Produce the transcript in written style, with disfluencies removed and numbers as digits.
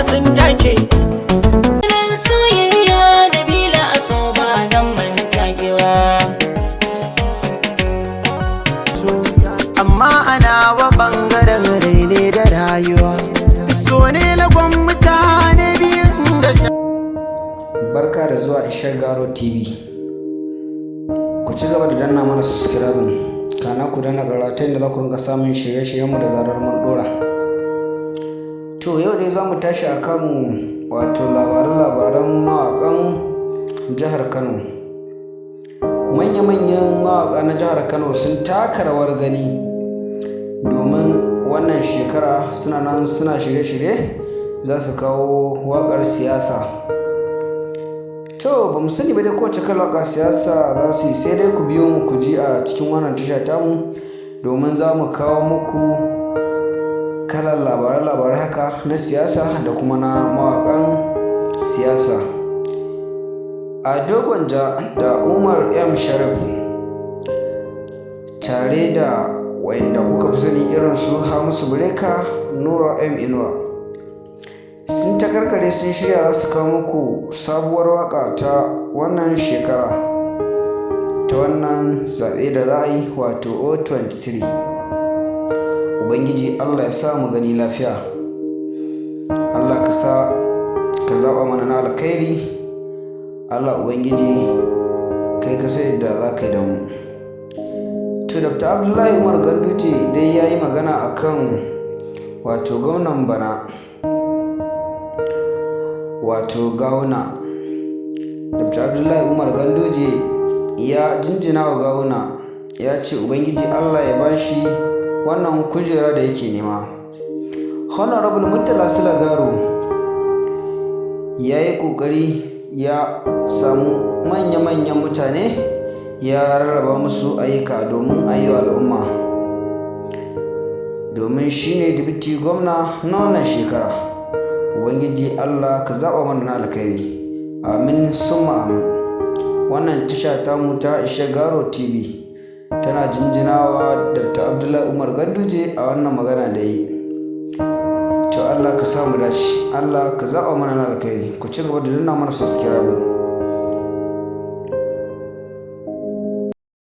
Sun take. Soyayya Nabila a so ba zan manta ki ba. So amma ana wa bangaren rai ne da rayuwa, so ne lagon mutane biyun da Barka da zuwa Ishar Garo TV. Ku ci gaba da danna mana subscribing, kana ku danna ƙararrawa ta yadda za ku rinka samun shirye-shiryenmu da zarar mun ɗora. To, yau dai za mu tashi akan wato labaran mawaƙan jihar Kano. Manya-manyan mawaƙa na jihar Kano sun taka rawar gani, domin wannan shekara suna nan suna shirye-shirye za su kawo waƙar siyasa. To, ba mu sani ba dai kowace kalar waƙar siyasa za su yi, sai dai ku biyo mu ku ji a cikin wannan tasha tamu, domin za mu kawo muku kalar labarai-labarai haka na siyasa da kuma na mawaƙan siyasa. Ado Gwanja da Umar M Sharif, tare da wayanda kuka fi sani irin su Hamisu Breaker, Nura M Inuwa, sun ta karkare, sun shirya za su kawo muku sabuwar waƙa ta wannan shekara, ta wannan zaɓe da za a yi, wato 023. Ubangiji Allah ya sa mu gani lafiya. Allah ka sa ka zaɓa mana na alkhairi. Allah Ubangiji, kai ka sai da za ka yi da mu. To, Dr. Abdullahi Umar Ganduje dai ya yi magana akan wato gwamnan bana, wato Gawuna. Dr. Abdullahi Umar Ganduje ya jinjina wa Gawuna, ya ce Ubangiji Allah ya bashi wannan kujera da yake nema. Honorable Murtala Sule Garo ya yi ƙoƙari ya samu manya-manyan mutane, ya rarraba musu ayyuka domin a yi wa al'umma, domin shi ne deputy gwamna na wannan shekara. Ubangiji Allah ka zaɓa mana na alkhairi, amin summa amin. Wannan tasha tamu ta Isha Garo TV tana jinjinawa Dr. Abdullahi Umar Ganduje a wannan magana da yi. To, Allah ka samu dace, Allah ka zaɓa mana na alkhairi. Ku ci gaba da danna mana subscribe.